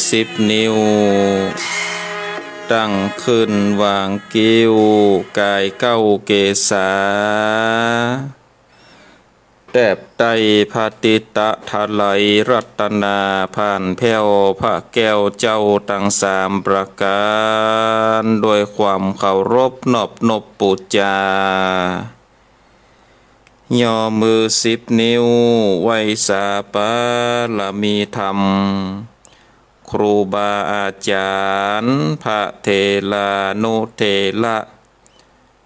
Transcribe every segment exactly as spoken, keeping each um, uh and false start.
สิบนิ้ว ตั้งขึ้นวางคิ้ว ก๋ายเก๊าเกศา แตบไต้พระติตะถลายรัตนา ผ่านแผ้วพระแก้วเจ้าตังสามประก๋าน โดยความเคารพนอบนบปู๋จา ย่อมือสิบนิ้ว ไหว้สาบารมีธรรม ครูบาอาจ๋ารย์ พระเถรานุเถระ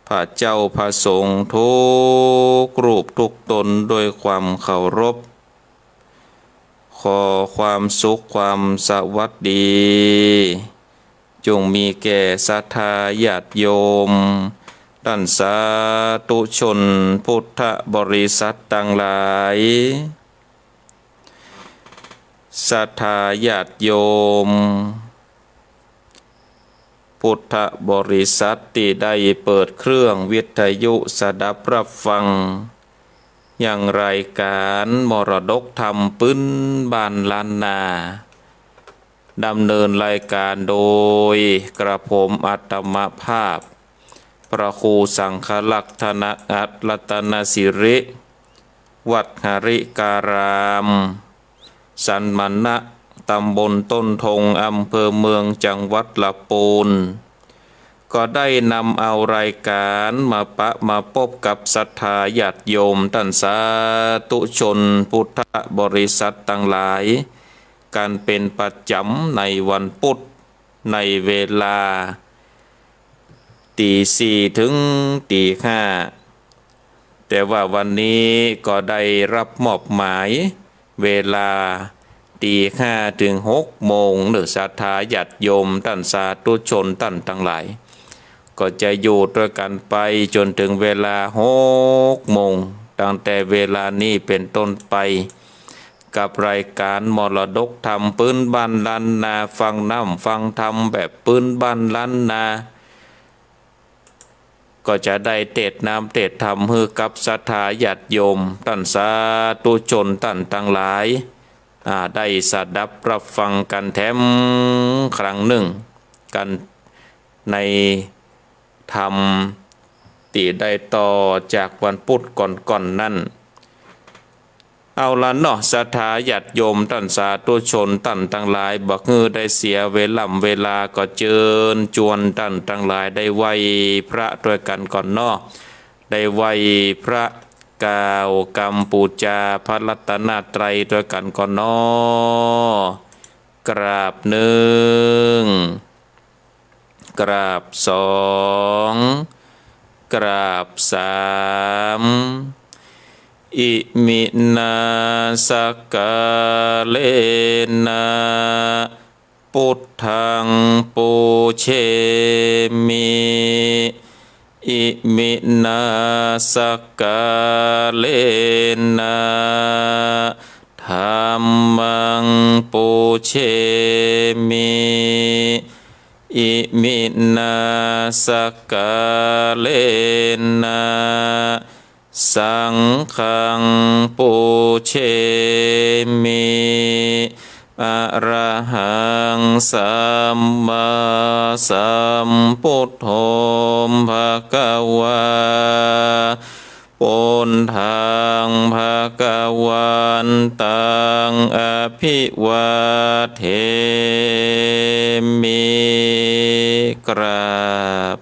พระเจ้าพระสงฆ์ทุกรูปทุกต๋น โดยความเคารพ ขอความสุขความสวัสดี จงมีแก่ศรัทธาญาติโยม ต้านสาธุชนพุทธบริษัทตังหลาย ศรัทธาญาติโยม พุทธบริษัทตี้ได้เปิดเครื่องวิทยุสดับฮับฟัง ยังรายก๋านมรดกธรรมปื๊นบ้านล้านนา ดำเนินรายก๋านโดยกระผมอัตมภาพ พระครูสังฆรักษ์ธนอัตรัตนสิริ วัดหริการาม สันมณะ ตำบลต้นทง อำเภอเมือง จังหวัดลำปูน ก็ได้นำเอารายก๋านมาปะมาปบกับศรัทธาญาติโยมต้านสาธุชนพุทธบริษัทตังหลาย กั๋นเป๋นประจ๋ำในวันพุธ ในเวลา ตี๋สี่เถิงตี๋ห้า แต่ว่าวันนี้ก็ได้ฮับมอบหมาย เวลาตี๋ห้าเถิงหกโมง เน่อศรัทธาญาติโยมต้านสาธุชนต้านตังหลาย ก็จะอยู่ตวยกั๋นไปจ๋นเถิงเวลาหกโมง ตั้งแต่เวลานี้เป๋นต้นไป กับรายก๋านมรดกธรรมปื๊นบ้านล้านนา ฟังน้ำฟังธรรมแบบปื๊นบ้านล้านนา ก็จะได้เตสน์น้ำเตสน์ธรรมหื้อกับศรัทธาญาติโยมต้านสาธุชนต้านตังหลาย อ่า ได้สดับฮับฟังกั๋นแถมครั้งนึ่ง กั๋นในธรรมตี้ได้ต่อจากวันพุธก่อนๆ นั้น เอาละเนาะ ศรัทธาญาติโยมต้านสาธุชนต้านตังหลาย บ่หื้อได้เสียเวล่ำเวลา ก็เจิญจวนต้านตังหลายได้ไหว้พระตวยกั๋นก่อนเนาะ ได้ไหว้พระ กล่าวกำปู๋จาพระรัตนตรัยตวยกั๋นก่อนเนาะ กราบนึ่ง กราบสอง กราบสาม อิมินา สักกาเลนะ ปุทธัง ปูเชมิ อิมินา สักกาเลนะ ธัมมัง ปูเชมิ อิมินา สักกาเลนะ สังฆัง ปูเชมิ อะระหัง สัมมาสัมพุทโธ ภะคะวา ปุทธัง ภะคะวันตัง อะภิวาเทมิ กราบ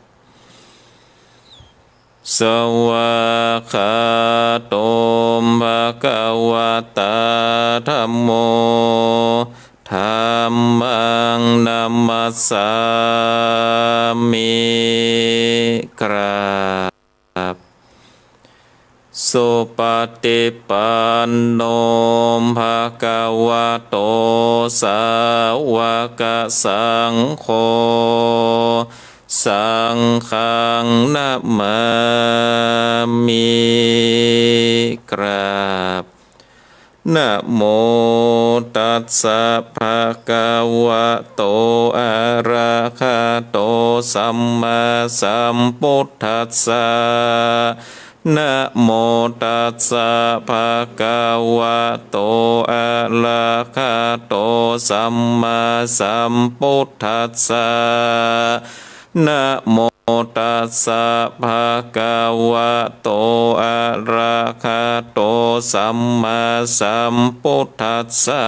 สวากขาโต ภะคะวะตา ธัมโม ธัมมัง นะมัสสามิ กราบ สุปฏิปันโน ภะคะวะโต สาวกสังโฆ สังฆัง นะมามิ กราบ นะโมตัสสะ ภะคะวะโต อะระหะโต สัมมาสัมพุทธัสสะ นะโมตัสสะ ภะคะวะโต อะระหะโต สัมมาสัมพุทธัสสะ นะโมตัสสะ ภะคะวะโต อะระหะโต สัมมาสัมพุทธัสสะ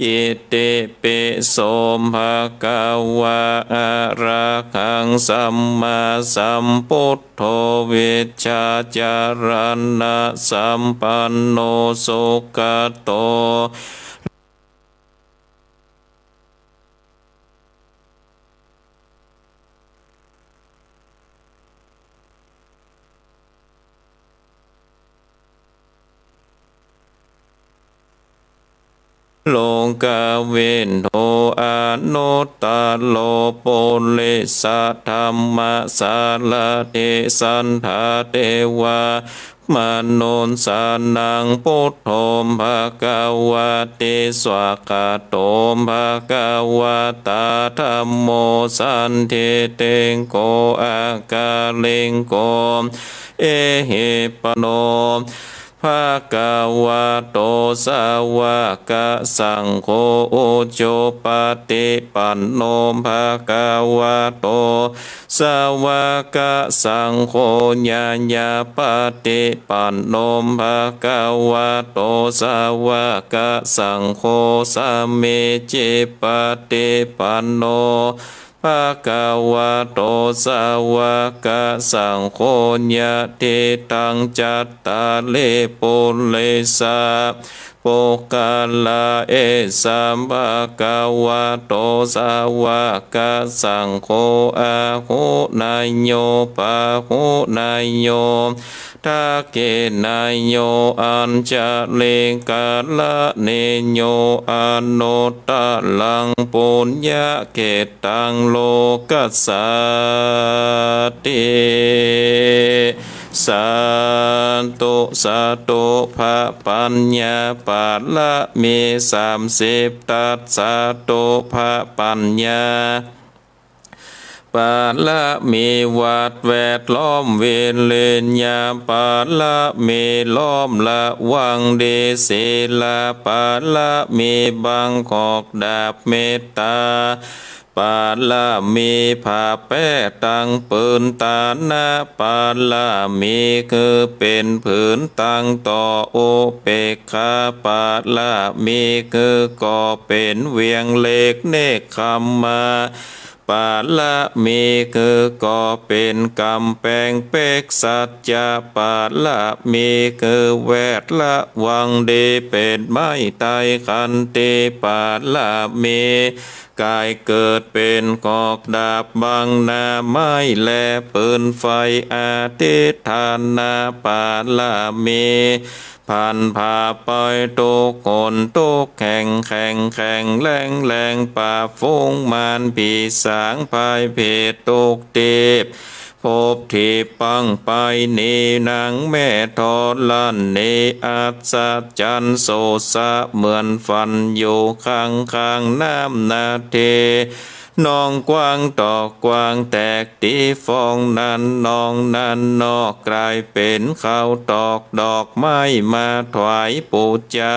อิติปิโส ภะคะวะ อะระหัง สัมมาสัมพุทโธ วิชชาจารณะสัมปันโน สุขะโต โลกาวิทู อนุตตโร ปุริสะธัมมะสารถิ สัทธาเทวา มนุสสานัง พุทโธ ภะคะวะติ สวากขาโต ภะคะวะตา ธัมโม สันทิฏฐิโก อะกาลิโก เอหิปัสสโน ภะคะวะโต สาวกสังโฆ อุจุปปาทิปัสสโน ภะคะวะโต สาวกสังโฆ ญาณาปาทิปัสสโน ภะคะวะโต สาวกสังโฆ สามีจิปปาทิปัสสโน ภะคะวะโต สาวกสังโฆ ยะทิฏฐัง จัตตาริ ปุริสะ ปุคคละ เอสะ ภะคะวะโต สาวกสังโฆ อาหุเนยโย ปาหุเนยโย ทักขิเนยโย อัญชลีกรณีโย อนุตตรัง ปุญญะเขตตัง โลกัสสาติ สาธุ สาธุ พระปัญญาปารมีสามสิบทัศ สาธุ พระปัญญาปารมี วัดแวดล้อม วิริญญาปารมี ล้อมระวังดี ศีลปารมี บังหอกดาบเมตตา ปารมี ผ้าแป้ตังผืน ตานะปารมี คือเป๋นผืนตังต่อ อุเปกขาปารมี คือก่อเป๋นเวียงเหล็ก เนกขัมมะปารมี คือก่อเป๋นก๋ำแปงเป๊ก สัจจะปารมี คือแวดระวังดีเป๋นไม้ไต้ ขันติปารมี ก๋ายเกิดเป๋นหอกดาบบังหน้าไม้และปืนไฟ อธิฏฐานะปารมี พันผ่าไปทุกหนทุกแห่ง แข็งแข็งแรงแรง ปราบฝูงมารผีสาง พ่ายแพ้ทุกทีปภพ ถีบปังไปหนี นางแม่ธรณี อัศจรรย์โสสะ เหมือนฝันอยู่ข้างๆ น้ำนาเท หนองกว้างตอกกว้างแตกตี้ฟองนั้น หนองนั้นนอกก๋ายเป๋นเขาตอกดอกไม้มาถวายปู๋จา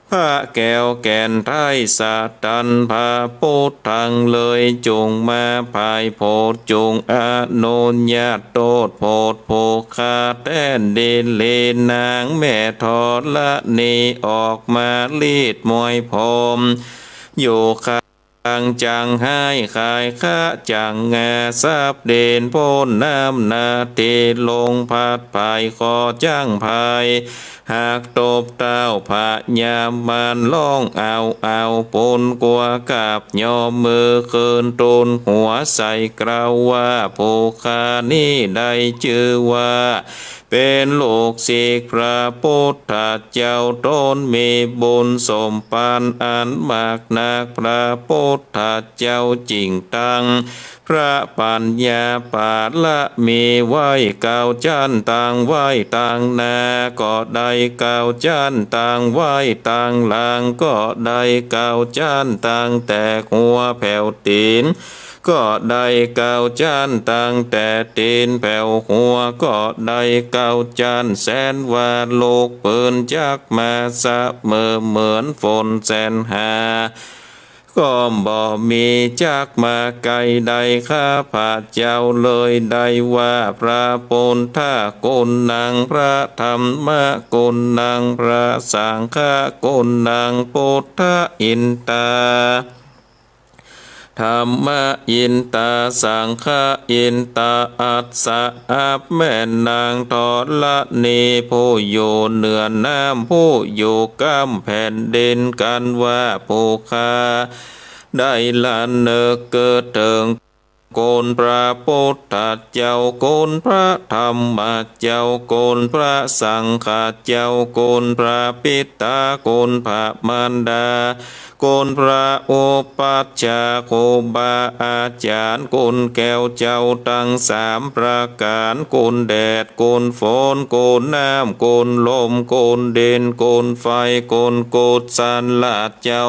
พระแก้วแก่นไท้สตัน พระปุทธังเลยจุ่งมา ภายโผดจุ่งอนุญาต โต้ษโผดผู้ฆ่าแต้นดิน ลีนางแม่ธรณีออกมาลีดมวยผม อยู่ข้าง จางฮ้ายขายคะ จั้งงาสับดิน พ่นน้ำนาเท ลมพัดผาย คอจั้งผาย หักตบเต้าพญามาร ฮ้องเอาเอา ปูนกั๋วกราบยอม มือขึ้นตูนหัวใส่ กล่าวว่า ผู้ข้านี้ได้จื้อว่า เป๋นลูกศิษย์พระปุทธเจ้า ต๋นมีบุญสมปันอันมากนัก พระปุทธเจ้าจึ่งตั้งพระปัญญาปารมีไว้เก้าจั้น ตั้งไว้ตังหน้าก็ได้เก้าจั้น ตั้งไว้ตังหลังก็ได้เก้าจั้น ตั้งแต่หัวแผวตี๋น ก็ได้เก้าจ๊าน ตั้งแต่ตี๋นแผวหัวก็ได้เก้าจ๊าน แสนว่าลูกปืนจักมาเสมอเหมือนฝนแสนหา ก็บ่มีจักมาใก้ได้ข้าพเจ้าเลย ได้ว่าพระปุทธกุณัง พระธัมมกุณัง พระสังฆกุณัง พุทธะอินตา ธัมมะอินตา สังฆะอินตา อัสสะ อับแม่นางธรณี ผู้อยู่เหนือน้ำ ผู้อยู่ก้ำแผ่นดิน กันว่าผู้ข้าได้ระลึกเกิดเถิง คุณพระพุทธเจ้า คุณพระธรรมเจ้า คุณพระสังฆเจ้า คุณพระปิตา คุณพระมารดา คุณพระอุปัชฌาย์ ครูบาอาจ๋ารย์ คุณแก้วเจ้าตังสามประก๋าน คุณแดด คุณฝน คุณน้ำ คุณลม คุณดิน คุณไฟ คุณกุศลเจ้า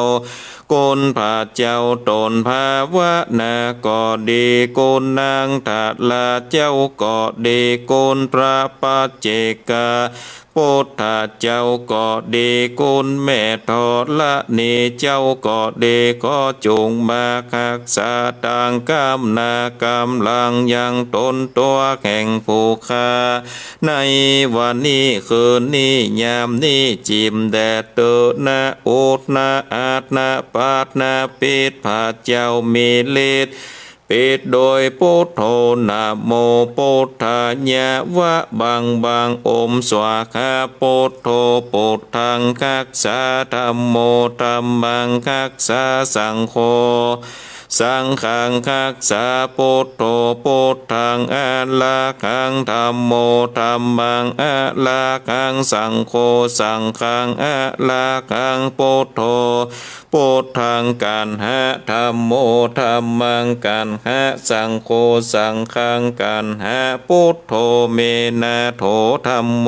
คุณพระเจ้าต๋นภาวนาก็ดี คุณนางธาราเจ้าก็ดี คุณพระปัจเจกะพุทธเจ้าก็ดี คุณแม่ธรณีเจ้าก็ดี ขอจงมาฮักษาตางก้ำหน้าก้ำหลังยังต๋นตั๋วแห่งผู้ข้า ในวันนี้คืนนี้ยามนี้ จิ่มแด่เต๊อะนะ อุดนะ อัดนะ ปัดนะ ปิด พระเจ้ามีฤทธิ์ ปิดโดยพุทโธ นะโมพุทธายะ วะบังบัง โอมสวาหา พุทโธ พุทธังฮักษา ธัมโม ธัมมังฮักษา สังโฆ สังฆังฮักษา พุทโธ พุทธังอะระหัง ธัมโม ธัมมังอะระหัง สังโฆ สังฆังอะระหัง พุทโธ พุทธังกัณหะ ธัมโม ธัมมังกัณหะ สังโฆ สังฆังกัณหะ พุทโธ เมนะโถ ธัมโม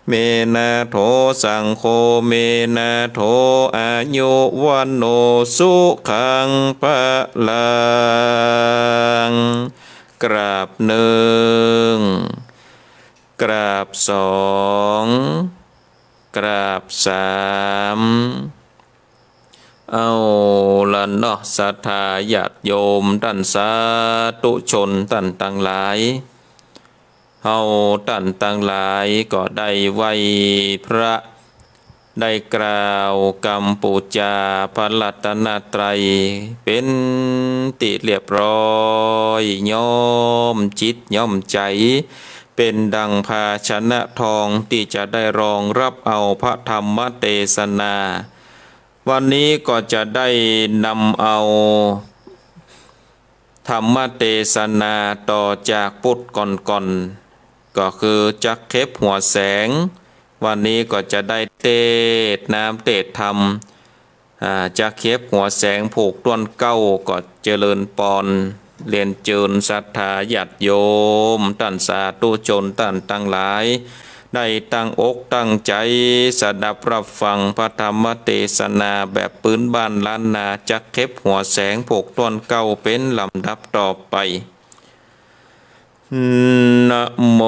เมนะโถ สังโฆ เมนะโถ อายุ วัณโณ สุขัง พะลัง กราบนึ่ง กราบสอง กราบสาม เอาละเนาะ ศรัทธาญาติโยมต้านสาธุชนต้านตังหลาย เฮาต้านตังหลายก็ได้ไหว้พระ ได้กล่าวกำปู๋จาพระรัตนตรัยเป๋นตี้เรียบร้อย ย้อมจิตย้อมใจ๋ เป๋นดังภาชนะทองตี้จะได้รองรับเอาพระธรรมเตสนา วันนี้ก็จะได้นำเอา ธรรมเตสนาต่อจากปุดก่อนๆ ก็คือจักเข็บหัวแสง วันนี้ก็จะได้เตสน์น้ำเตสน์ธรรม อ่า จักเข็บหัวแสงผูกต้นเก๊า ก็เจริญปอน เรียนเจิญศรัทธาญาติโยม ต้านสาธุชนต้านตังหลาย ได้ตั้งอกตั้งใจ๋สดับฮับฟังพระธรรมเตสนาแบบปื๊นบ้านล้านนา จักเข็บหัวแสงผูกต้นเก๊าเป๋นลำดับต่อไป นะโม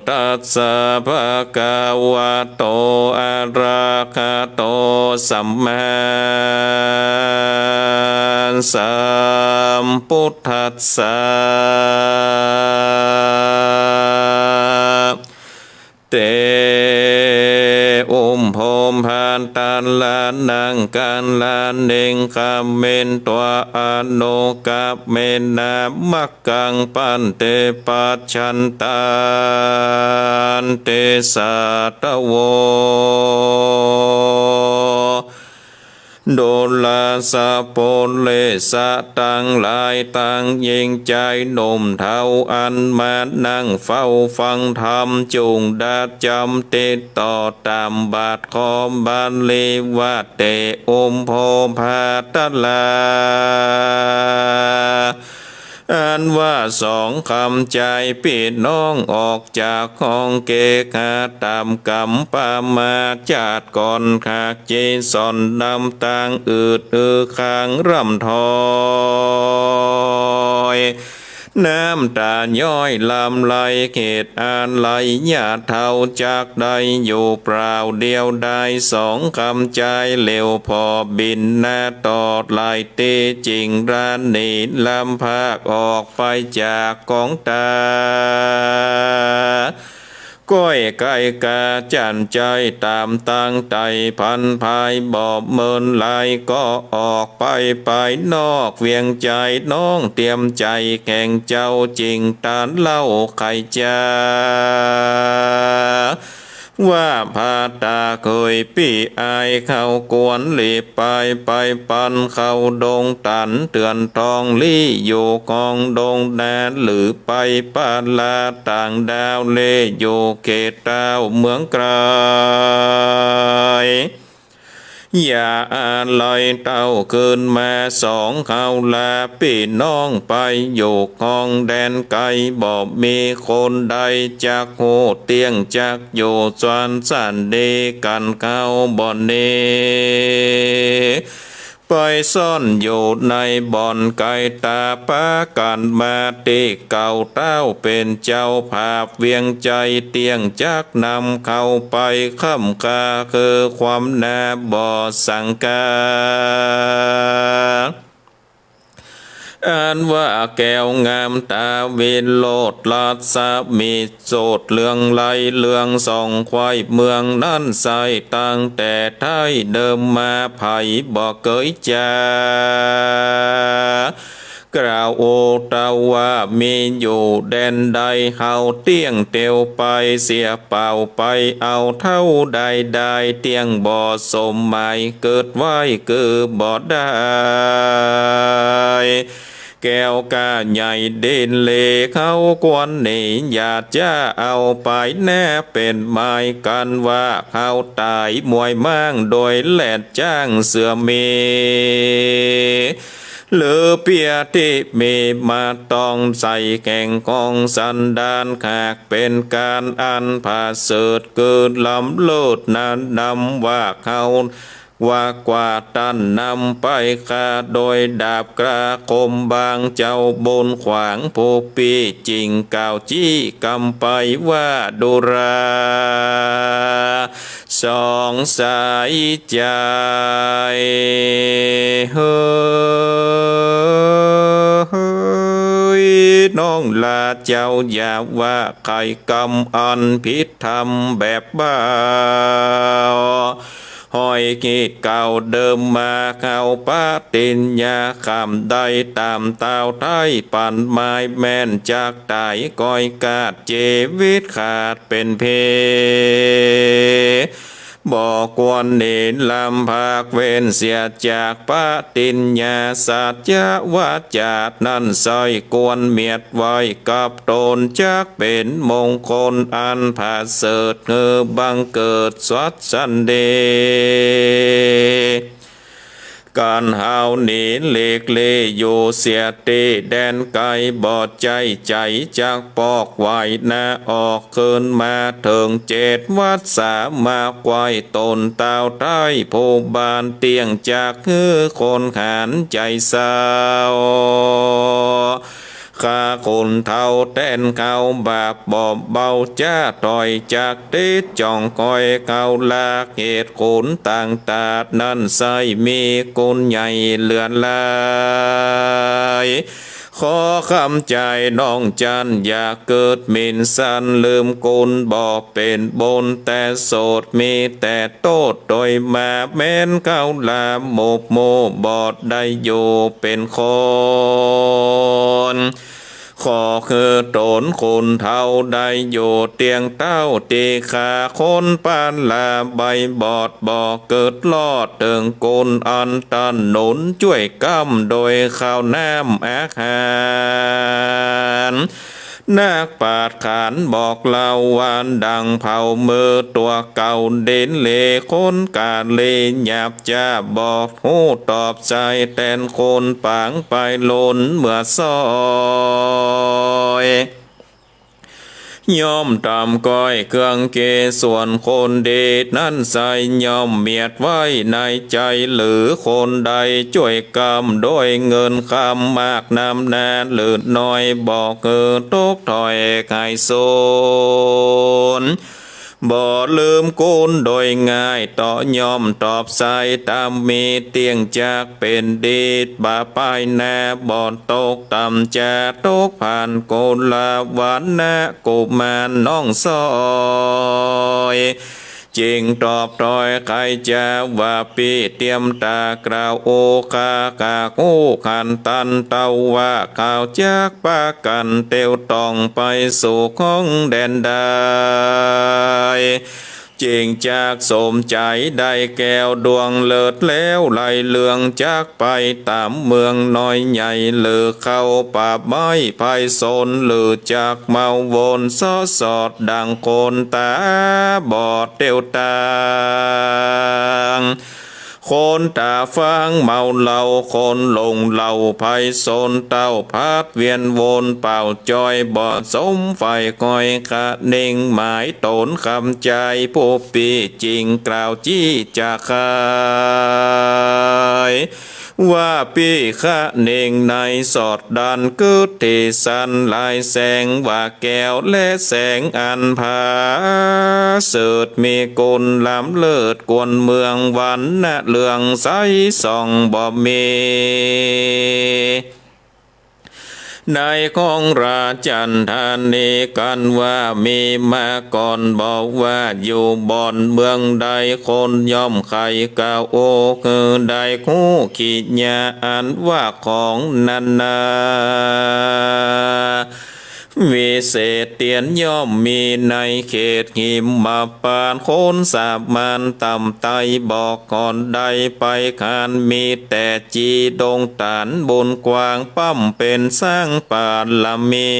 ตัสสะ ภะคะวะโต อะระหะโต สัมมาสัมพุทธัสสะ เต อุมโภมะตะระนัง กะระเณง ขะเมนตวา อะนุกะเมนะ มัคคัง ปันเต ปัจฉันตันติ สาธะโว ดูราสะ ปุเรสะ ตังหลาย ตังญิงจายหนุ่มเฒ่า อันมานั่งเฝ้าฟังธรรม จุ่งดาจ๋ำติดต่อต๋ามบาทขอบาลีว่า เต อุมโภมะตะระ อันว่าสองกำจายปี้น้องออกจากห้องเกหาต๋ามก๋ำปามา จาติก่อนหากเจสอนนำตางอืดอือคางร่ำถอย น้ำต๋าย้อยหลั่งไหล เหตุอาลัยอย่าเฒ่าจักได้อยู่เปล่าเดียวดาย สองกำจายเหลวผ่อบินหน้าตอดไหล ตี้จิ่งราหนีลำพากออกไปจากก๋องต๋า ก้อยไก่กาจั่นใจ๋ต๋ามตางไต่ พันภายบ่เมินหลาย ก็ออกไปภายนอกเวียงใจ๋ น้องเตียมใจ๋แข่งเจ้าจิ่งตานเล่าไขจ๋า ว่าพาต๋าเขยปี้อายเข้ากวนหลีบไป ไปปันเข้าดงตันเตือนทองลี้อยู่กองดงนา หรือไปปาลาต่างดาวเล่อยู่เขตดาวเมืองไกล อย่าอาลัยเต้าคืนมา สองเฮาลาปี้น้องไปอยู่ห้องแดนไกล บ่มีคนใดจักฮู้เตี้ยงจักอยู่สวนสันดีกั๋น เฮาบ่หนีไปซ่อนอยู่ในบ่อนไกล ต๋าปากั๋นมาตี้เก่า เต้าเป๋นเจ้าภาพเวียงใจ๋ เตี้ยงจักนำเข้าไป ค่ำค่าคือความหน้าบ่สังกา อันว่าแก้วงามต๋าวิโรจน์ รัศมีโสดเรืองไร้เรืองส่องไขว่เมืองนั้นไส้ ตั้งแต่ไท้เดิมมาใผบ่เกยจ๋า กล่าวโอตว่ามีอยู่แดนใด เฮาเตี้ยงเตียวไปเสียเปล่า ไปเอาเต้าได้ได้ เตี้ยงบ่สมหมาย เกิดไว้คือบ่ได้ แก้วก้าใหญ่ดินเล เฮาควรหนี อย่าจะเอาไปแน่เป๋นหมายกั๋น ว่าเฮาต๋ายมวยม้างโดยแหลดจ้างเสือมี หรือเปี้ยตี้มีมาต้องใส่แข่งของสันดาน หากเป๋นก๋านอันผาเสริฐคือล้ำเลิศนั้นนำ ว่าเฮา ว่ากว่าต้านนำไปข้าโดยดาบกล้าคมบาง เจ้าบุญขวางผู้ปี้จิ่งกล่าวจี้กำไปว่า ดูรา สองสายใจ๋ เฮ้ย น้องลาเจ้าอย่าว่าใค่กำอันผิดธรรมแบบเบา ห้อยกิจเก่าเดิมมา เฮาปฏิญญาคำได้ต๋ามตาวไท้ ปันหมายแม่นจักต๋ายก้อยกาด จีวิตขาดเป๋นเพ บ่ควรหนีลำพาก เว้นเสียจากปฏิญญา สัจจวาจานั้นไส้ ควรเมียดไว้กับต๋น จักเป๋นมงคลอันผาเสริฐ หื้อบังเกิดสวัสดี ก๋านเฮาหนีหลีกลี้อยู่เสียตี้แดนไกล บ่ใจ้ใจ๋จักปอกไหวหน้าออก คืนมาเถิงเจ็ดวัสสา มาไหว้ต๋นตาวไท้ผู้บาน เตี้ยงจักหื้อคนหันใจ๋เศร้า ข้าคนเฒ่าแตนเฮาบาปบ่เบา จ้าต่อยจักติดจ่องคอย เฮาลากเหตุคนต่างตาด นั้นไส้มีคุณใหญ่เหลือหลาย ขอคำใจ๋น้องจันอย่าเกิดหมิ่นสัน ลืมคุณบ่เป๋นบุญ แต่โสดมีแต่โต้ษ โดยมาแม่นเฮาลามกหมู่ บ่ได้อยู่เป๋นคน ขอคือต๋นคนเฒ่าได้อยู่เตี้ยงเต้า ตี้ข้าคนปานลาใบบอด บ่เกิดรอดเถิงคุณอันต้านหนุนจ้วยก้ำ โดยข้าวน้ำอาหาร นักปราชญ์ขานบอกเล่าว่า ดั่งเผ่าเมือตั๋วเก่า ดินเหลคนกาเล หยาบจ๊าบอดฮู้ตอบใจ๋ แตนคนป๋างไปหล่นเมือซ้อย ย่อมต๋ามก้อยเคืองเก ส่วนคนดีนั้นไส้ ย่อมเมียดไว้ในใจ๋ หรือคนใดจ้วยกำ โดยเงินคำมากนำนา หรือน้อย บ่หื้อตกถ้อยหายสูญ บ่ลืมคุณโดยง่าย เต๊าะย่อมตอบใส่ต๋ามมี เตี้ยงจากเป๋นดี บ่ปายหน้าบ่ตกต่ำ จะตกผ่านกุลวรรณะกุมารน้องซ้อย จึงตอบถ้อยไขจ๋าว่า ปี้เตียมต๋ากล่าว โอคา ข้าฮู้ขันตันเต้าว่า ข้าวจักปะกั๋นเตียวต้องไปสู่ข้องแดนใด จึงจักสมใจ๋ได้แก้วดวงเลิศแล้ว ไหลเรื่องจักไปต๋ามเมืองน้อยใหญ่ หรือเข้าป่าไม้ไพศาล หรือจักเมาวนเซาะสอดดั่งคนต๋าบอดเตียวตาง คนต๋าฟังเมาเหล้า คนหลงเหล้าไพศาล เต้าพัดเวียนวนเป่าจ้อย บ่สมใฝ่ก้อย คะเน่งหมายต๋นคำใจ๋ ผู้ปี้จึงกล่าวจี้จะขาย ว่าปี้คะเน่งในสอดดัน กึ๊ดตี้สันหลายแสง ว่าแก้วและแสงอันผาเสริฐ มีคุณล้ำเลิศกวนเมือง วรรณะเรืองใสส่องบ่มี ในของราชันทานี กันว่ามีมาก่อน บ่ว่าอยู่บ่อนเมืองใด คนย่อมใค่กล่าว โอ คือได้ฮู้กิยาอันว่าของนานา วิเศษเตียนย่อมมีในเขตหิมพานต์ คนสามัญต่ำต้อยบ่ก่อนได้ไปคาน มีแต่จีดงตานบุญกว้าง บำเพ็ญสร้างบารมี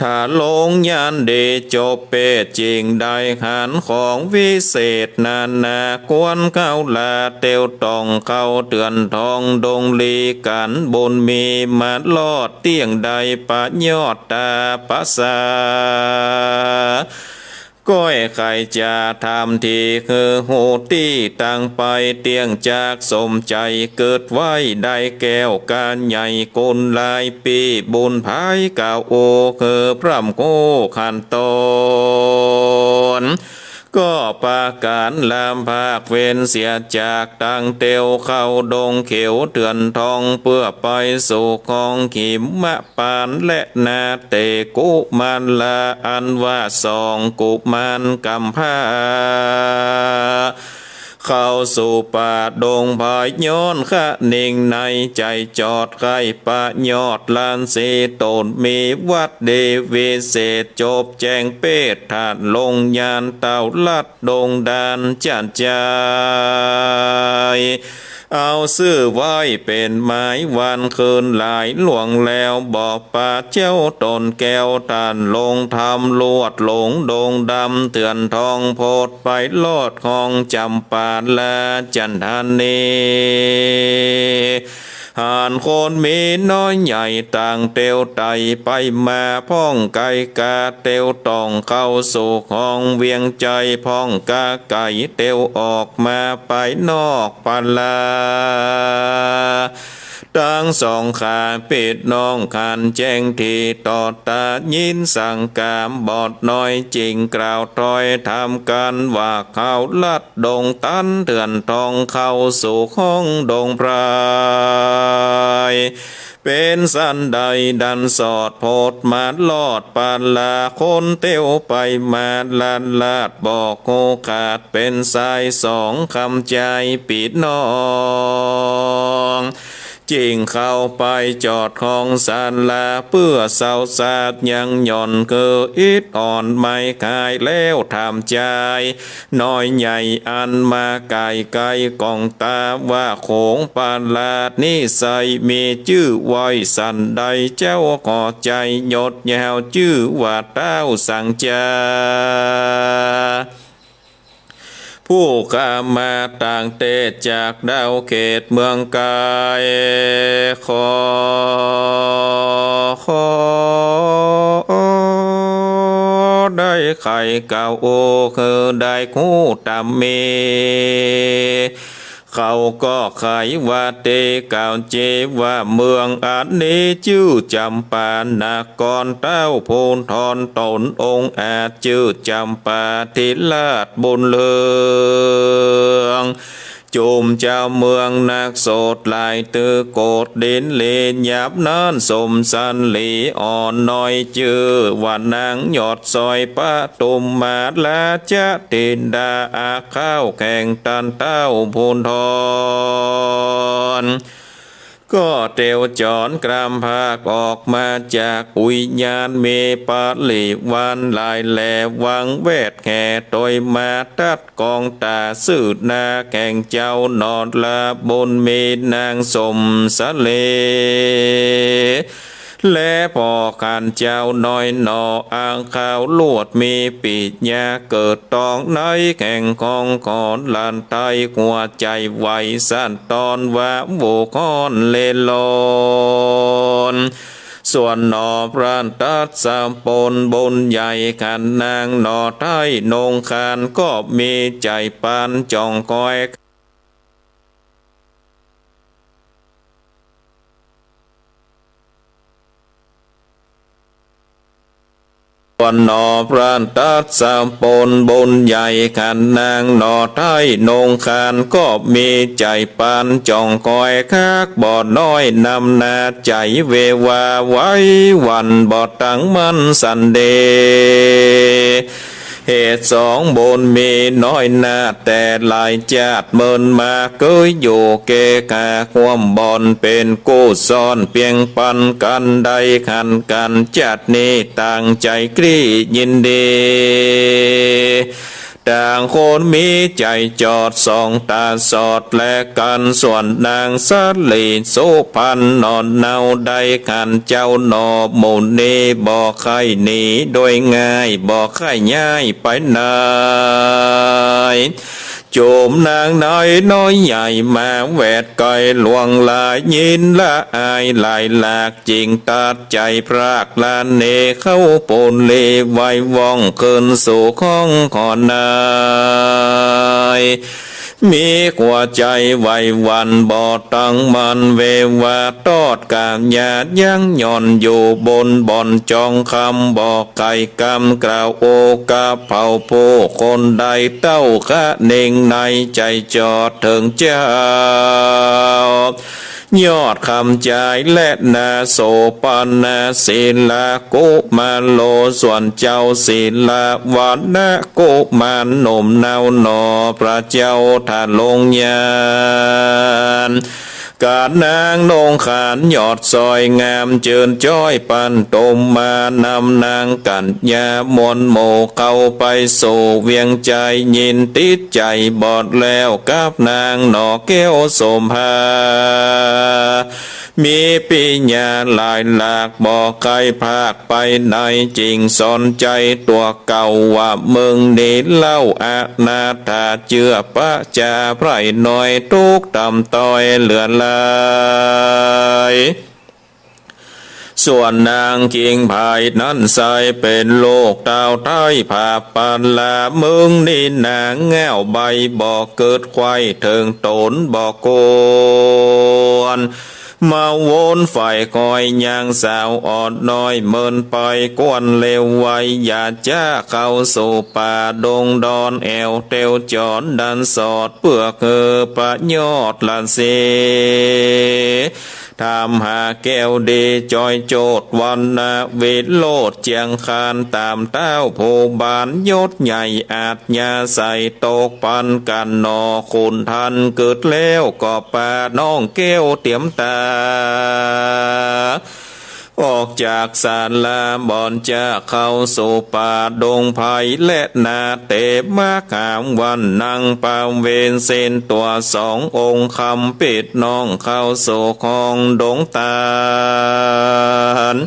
ถ้าลงญาณดีจบเปรต จึงได้หันของวิเศษนานา ควรเข้าลาเตียวต้องเข้าเถื่อนทองดงลี กั๋นบุญมีมารอดเตี้ยงได้ประโยชน์ตาประสา ก้อยไขจ๋าถามที คือฮู้ตี้ตังไป เตี้ยงจากสมใจ๋กึ๊ดไว้ ได้แก้วก๋านใหญ่กุลหลายปี้ บุญภายกล่าว โอ คือพร่ำกู้ขันต๋น ก็ประก๋านลำภาคเว้นเสียจากตังเตียวเข้าดงเขียวเถื่อนทอง เปื้อไปสู่ของหิมพานต์ และนาเตกุมารลา อันว่าสองกุมารก๋ำพร้า เข้าสู่ป่าดงไพร ย้อนคะเน่งในใจ๋จอดใค่ประโยชน์ ราศีต๋นมีวัตรดีวิเศษ จบแจ้งเปรตธาตุลงญาณ เต้าลัดดงดานจัดใจ๋ เอาซื่อไว้เป๋นหมายวันคืนหลาย ล่วงแล้วบ่ปราศเจ้าต๋นแก้ว ต้านลงธรรมลวดหลงดงดำ เถื่อนทองโพธิ์ไปรอดของจ๋ำปาราชันทานี หันคนมีน้อยใหญ่ต่างเตียวไต่ไปมา พ่องไก๋ก๋าเตียวต้องเข้าสู่ของเวียงใจ๋ พ่องก๋าไก๋เตียวออกมาไปนอกปารา ตังสองข้าปี้น้องหันแจ้งทีต่อต๋า ยินสังกามบอดน้อย จึงกล่าวถ้อยถามกั๋นว่า เข้าลัดดงตันเถื่อนทอง เข้าสู่ของดงไพร เป๋นสันใด ดันสอดโพธิ์มารอดปารา คนเตียวไปมาลัดลาดบอกฮู้ขาด เป๋นสายสองคำใจ๋ปี้น้อง จึ่งเข้าไปจอดคองศาลา เปื้อเซาสาดยังหย่อน คืออิดอ่อนไม้กายแล้วถามจาย น้อยใหญ่อันมาใก้ใก้ของต๋า ว่าโขงประหลาดนิสัย มีจื้อว่าสันใด เจ้าขอใจ๋ยศยาว จื้อว่าต้าวสังจา ผู้ข้ามาตั้งแต่จากดาวเขตเมืองไกล ขอ ขอได้ใค่กล่าว โอ้ คือได้ฮู้ต๋ามมี เขาก็ใค่ว่าเต๋กล่าวเจว่า เมืองอันนี้จื้อจ๋ำปานคร ต้าวภูธรต๋นองอาจ จื้อจ๋ำปาธิราชบุญเรือง จุมเจ้าเมืองนักโสดหลาย ตื้อโกฏอินทรีหยาบนั้น สมสลีอ่อนน้อย จื้อว่านางยอดสร้อย ปทุมมาราชธิดา อาข้าวแข่งต้านต้าวภูธร ก็เตียวจ๋อนกรามผากออกมาจากอุยยาน มีปริวารหลายแหล่ วังแวดแห่ตวยมา ตัดกองต๋าซื่อหน้าแข่งเจ้าหนอ ละบุญมีนางสมสลี และพ่อขันเจ้าน้อยหนอ อาข้าวลวดมีปิญญา เกิดตองในแข่งของขอนหลานไทย หัวใจ๋ไหวสั่นตอนว่า โหวก้อนเล่นลอน ส่วนหนอพระทัศพลบุญใหญ่ ขันนางหนอไท้นงคาน ก็มีใจ๋ปานจ่องคอย ส่วนหนอพระทัศพลบุญใหญ่ ขันนางหนอไท้นงคาน ก็มีใจ๋ปานจ่องคอย คักบ่น้อยนำหน้าใจ๋ เววาไหวหวั่นบ่ตั้งมั่นสันเด เหตุสองบุญมีน้อยหน้า แต่หลายจาติเมินมา เกยอยู่เกกา ความบ่อนเป๋นกู้ซ่อน เปียงปันกั๋นได้ขันกั๋น จาตินี้ต่างใจ๋กรี๊ดยินดี ต่างคนมีใจ๋จอดส่องต๋าสอดแลกั๋น ส่วนนางสลีสุพรรณหนอเนา ได้ขันเจ้าหนอหมู่นี้ บ่ใค่หนีโดยง่าย บ่ใค่ย้ายไปไหน จุมนางในน้อยใหญ่มาแวดใก้ หลวงหลายยินละอายหลายหลาก จึงตัดใจ๋พรากหลานเน เข้าปูนลีไว้ว่อง คืนสู่ข้องขอนใน มีหัวใจ๋ไหวหวั่นบ่ตั้งมั่น เววาตอดก๋านหยาดยั้งหย่อน อยู่บนบ่อนจองคำ บ่ไขว่กำกล่าวโอ้กับเผ่า ผู้คนได้เต้าคะเน่งในใจ๋จอดเถิงเจ้า ยอดคำจายและนาโสปณะ ศิลากุมารโล ส่วนเจ้าศิลาวรรณะกุมารหนุ่มเนาหนอ พระเจ้าทรงยาน ก๋านนางนงคานยอดสวยงาม จืนจ้อยปทุมมา นำนางกัญญามวลหมู่ เข้าไปสู่เวียงใจ๋ ยินติดใจ๋บ่แลวกับนางหนอแก้วโสภา มีปิญญาหลายหลาก บ่ใค่พรากไปไหน จึงสอนใจ๋ตั๋วเก่าว่า มึงนี้เล่าอนาถา เจื้อประจาไพร่น้อย ตุ๊กต่ำต้อยเหลือหลาย ส่วนนางคิงไพรนั้นไส้เป๋นลูกต้าวไท้ผาปาลา มึงนี้หน้าเง่าใบ้ บ่เกิดใค่เถิงต๋นบ่ควร มาวนใฝ่คอยยังสาวอ่อนน้อย เมินไปกวนเลวไว อย่าจ๊าเข้าสู่ป่าดงดอน แอ่วเตียวจ๋อนดันสอด เปื้อคือประโยชน์ละเสีย ถามหาแก้วดีจอยโจทย์ วรรณวิโรจน์เจียงคาน ต๋ามเต้าผู้บานยศใหญ่ อัธยาศัยตกปันกั๋นหนอ ขุนทันกึ๊ดแล้วก็ปาน้องแก้วเตียมต๋า ออกจากศาลาบ่อนจะเข้าสู่ป่าดงไพร และนาเต๋ มาขามวันนังประเวณเส้นตั๋ว สององค์คำปิดน้องเข้าสู่ห้องดงตาน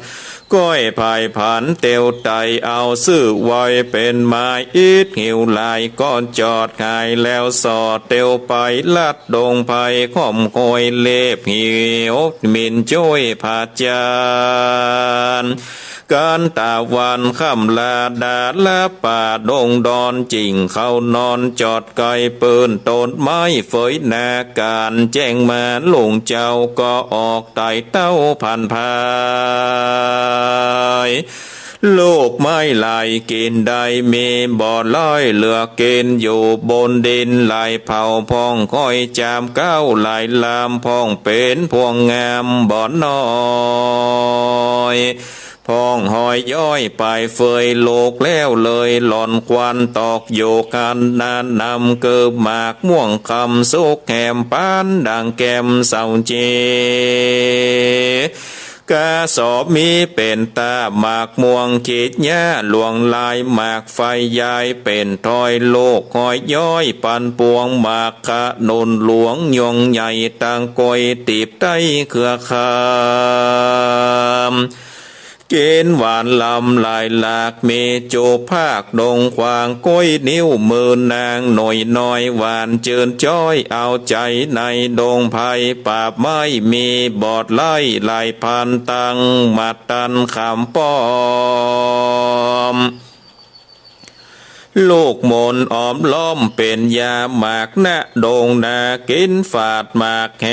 ก้อยผายผันเตียวไต เอาซื่อไว้เป๋นหมาย อิดหิวหลายก็จอดหายแล้วสอดเตียวไป ลัดดงไพรค่อมคอยเล็บหิว หมิ่นจ้อยผาจารย์ ก๋านตะวันค่ำลาดาละป่าดงดอน จิ่งเข้านอนจอดไกลปื้นต้นไม้เฟยหน้าก๋าน แจ้งมาลุงเจ้าก็ออกไต่เต้าผ่านพาย ลูกไม้ไหลกิ๋นได้มีบ่อไหลเหลือกิ๋น อยู่บนดินไหลเผาพ่อง ค่อยจามเก๊าไหลลามพ่อง เป๋นพวงงามบ่อน้อย พ่องหอยย้อยไปเฟย ลูกแล้วเลยหล่อนควันตอกอยู่คัน นานนำเกิบหมากม่วงคำสุกแหมปานดังแก้มสาวเจ กาสอมีเป๋นตาหมากม่วงขีดหญ้าหลวงลาย หมากไฟยายเป๋นถ้อย ลูกหอยย้อยปันปวง หมากขนุนหลวงยวงใหญ่ ตางกวยตีบใต้เครือคาม เกณฑ์หวานลำหลายหลาก มีจูบภาคดงขวาง ก้อยนิ้วมือนางหน่อยน้อย หวานจื้นจ้อยเอาใจ๋ ในดงไพรป่าไม้มีบ่อไหลหลายพัน ตั้งหมัดตันขามป้อม ลูกหมนอ้อมล้อมเป๋นยาหมาก ณ ดงนากิ๋นฝาดหมากแห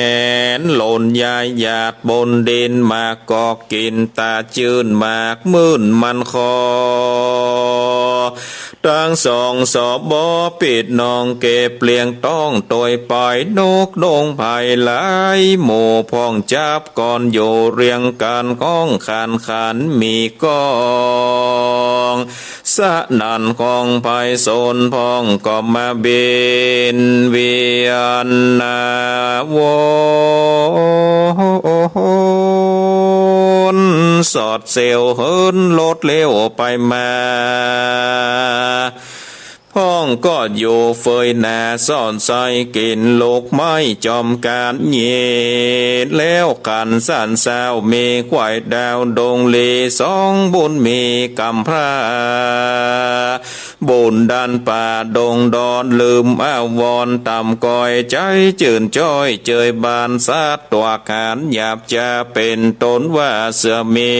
น หล่นยายหยาดบนดิน หมากกอกกิ๋นต๋าจื้น หมากมื่นมันคอ ตังสองสบอปิดน้องเก็บเลี้ยงต้อง ตวยไปนกดงไพรหลายหมู่ พ่องจับก่อนอยู่เรียงกั๋น ก้องขันขันมีก้อง สนั่นของไพศาลพ่องก็มาบินเวียนนาวน สอดเสี้ยวเหินลดเลี้ยวไปมา พ่องก็อยู่เฟยหน้าซ่อนใส่กิ๋นลูกไม้จอมก๋านเย็น แล้วขันสันเศร้ามีควายดาวดงลี สองบุญมีกำพร้า บุญดันป่าดงดอนลืมอาวรณ์ต่ำก้อย ใจ๋จื้นจ้อยเจยบานสัตว์ ตั๋วขานหยาบจ๋าเป๋นต้นว่าเสือมี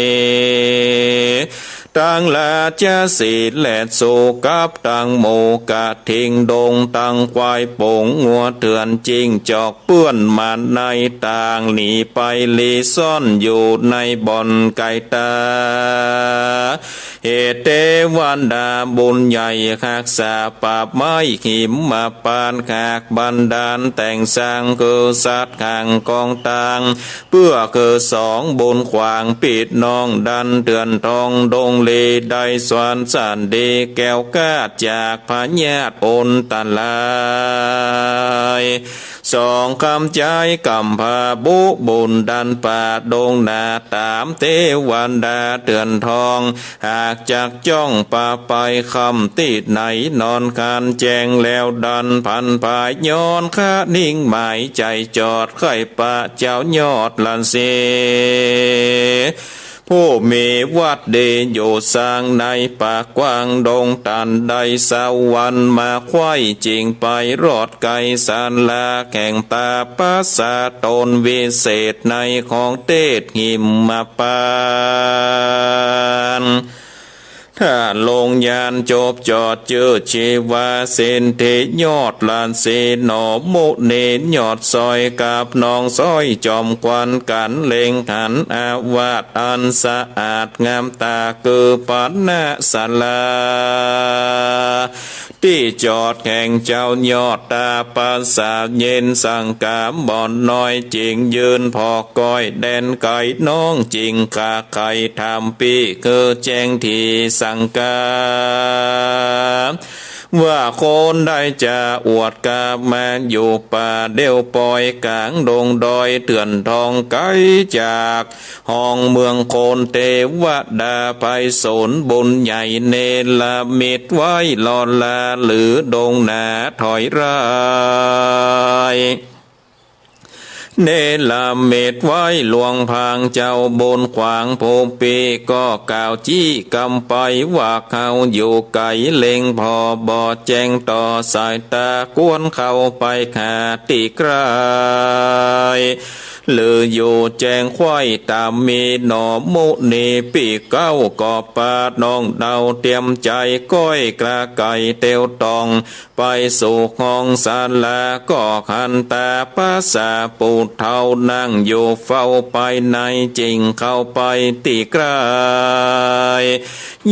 ตังราชสีห์แลดสู้กับตังหมูกระทิงดง ตังควายฝูงงัวเถื่อน จิ้งจอกเปื้อนมาในต่าง หนีไปลี้ซ่อนอยู่ในบ่อนไก๋ต๋า เหตุเตวันดาบุญใหญ่ฮักษาป่าไม้หิมมาปาน ขากบันดาลแต่งสร้างคือสัตว์ข้างกองตาง เปื้อคือสองบุญขวางปิดน้องดันเถื่อนทองดงลี ได้สวรรค์สันดีแก้วกล้าจากพยาธิอันตราย สองกำจายกำพาบุบุญดันป่าดงนา ต๋ามเตวันดาเถื่อนทอง หากจักจ้องป่าไปค่ำตี้ไหน นอนคานแจ้งแล้วดันพันพาย ย้อนคะนิ่งหมายใจ๋จอด ใค่ปะเจ้ายอดละเส ผู้มีวัดดีอยู่สร้างในป่ากว้างดงตัน ได้สวรรค์มาไขว้ จิ่งไปรอดไก๋ศาลาแห่งตาปัสสะตนวิเศษ ในของเทศหิมมาปาน ถ้าลงยานจบจอดจื้อชีวาเศรษฐียอดราศีหน่อมุนียอดซอยกับน้องซ้อยจอมขวัญกั๋นเล็งหันอาวาสอันสะอาดงามต๋าคือปณะศาลา ตี้จอดแห่งเจ้ายอดต๋าปราสาทเย็นสังกาบ่อนน้อยจิ่งยืนผ่อก้อยแดนไก๋น้องจิ่งขาไข่ถามปี้คือแจ้งตี้สังกา ว่าคนใดจะอวดกามาอยู่ป่าเดี่ยวปอยก๋างดงดอยเถื่อนทองไก๋จาก ห้องเมืองคนเตวดาไพศาลบุญใหญ่เนรมิตไว้หล่อหลาหรือดงหนาถอยร้าย เนรมิตไว้หลวงพางเจ้าบุญขวางผู้ปี้ก็กล่าวจี้กำไปว่าเขาอยู่ไก๋เล็งผ่อบ่แจ้งต่อสายต๋ากวนเข้าไปหาตี้ใก้ หรืออยู่แจ้งไขว้ต๋ามมีหน่อมุนีปี้เก๊าก็ปาน้องเดาเตรียมใจ๋ก้อยกระไก๋เตียวต่อง ไปสู่ห้องศาลาก็หันต๋าปราสาทปู่เฒ่านั่งอยู่เฝ้าไปในจิ่งเข้าไปตี้ใก้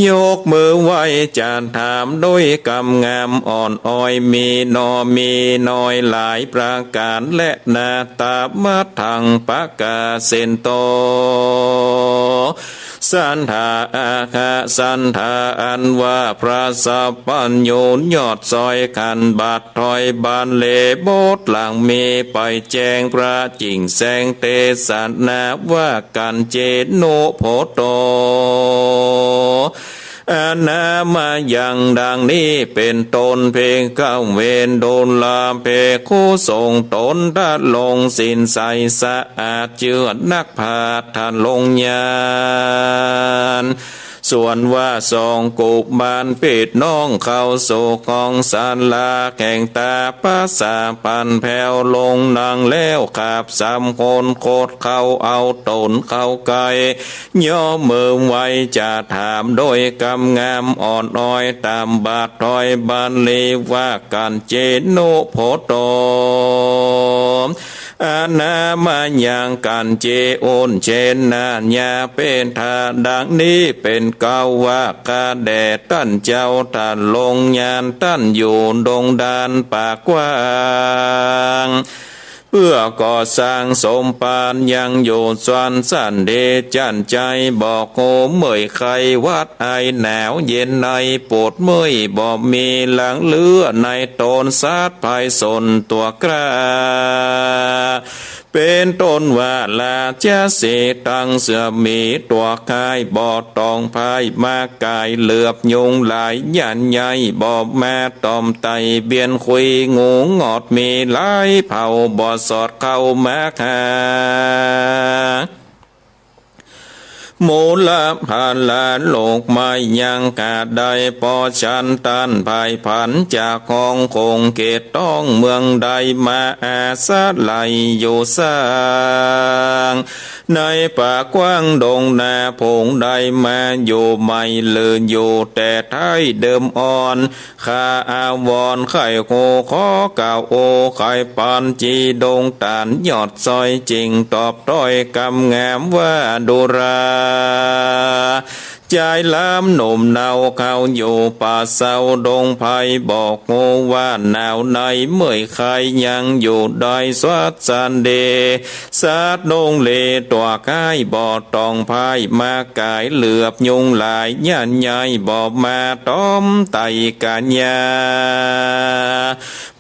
ยกมือไหว้จะถามด้วยกำงามอ่อนอ้อยมีหน่อมีน้อยหลายประก๋านและนาต๋ามัดทังประกาศเส้นโต สันธาอาหะสันธาอันว่าพระสัพพัญญูยอดซอยขันบาทถอยบานเลบทหลังมีไปแจ้งพระจิ่งแสงเตสนาว่ากัญเจโนโพโต อนามายังดังนี้เป๋นต้น ภิกขเว ดูราภิกขุสงฆ์ต๋นทรงศีลใสสะอาดเจื้อนัก พาทะลงยาน ส่วนว่าสองกุมารปิดน้องเข้าสู่ห้องศาลาแห่งต๋าปราสาทผันแผ้วลงนั่งแล้วขับสามคนโคตรเข้าเอาต๋นเข้าใก้ ยกมือไหว้จะถามโดยกำงามอ่อนอ้อยต๋ามบาทถอยบานเลว่ากัญเจโนโพโต อนามายังกัญเจ อุญเชนาญาเปทา ดังนี้เป๋นเก๊าว่าข้าแด่ต้านเจ้า ทะลงยานต้านอยู่ดงดานป่ากว้าง เปื้อก่อสร้างสมภารยังอยู่ส่วนสันเดจั้นใจ๋ บ่ฮู้เมื่อยใค่หวัดไอหนาวเย็นในปวดเมื่อย บ่มีหลังเหลือในต๋นสัตว์ภายสนตั๋วกล้า เป๋นต้นว่าราชสีห์ตังเสือหมีตั๋วคาย บ่ต้องพ่ายม้าก๋ายเหลือบยุงลายย่านใหญ่ บ่มาตอมไต่เบียนคุยงูงอดมีหลายเผ่า บ่สอดเข้ามาหา มูลพาลาลูกไม้ยังกาดได้ เพราะฉันต้านภายผันจากห้องคงเขตต้องเมืองใดมาอาศัยอยู่สร้าง ในป่ากว้างดงนาผงได้มาอยู่ใหม่หรืออยู่แต่ไท้เดิมอ่อน ข้าอาวรณ์ใค่ฮู้ขอกล่าวโอ ใค่ปานจีดงต๋านยอดซอยจิ่งตอบถ้อยกำงามว่าดูรา จายลามหนุ่มเนาเข้าอยู่ป่าเซาดงไพร บ่ฮู้ว่าหนาวในเมื่อยใค่ยังอยู่ได้สวัสสันเด สัตว์ดงเลตั๋วคาย บ่ต้องพ่ายม้าก๋ายเหลือบยุงลายย่านใหญ่ บ่มาตอมไต่ก๋ายา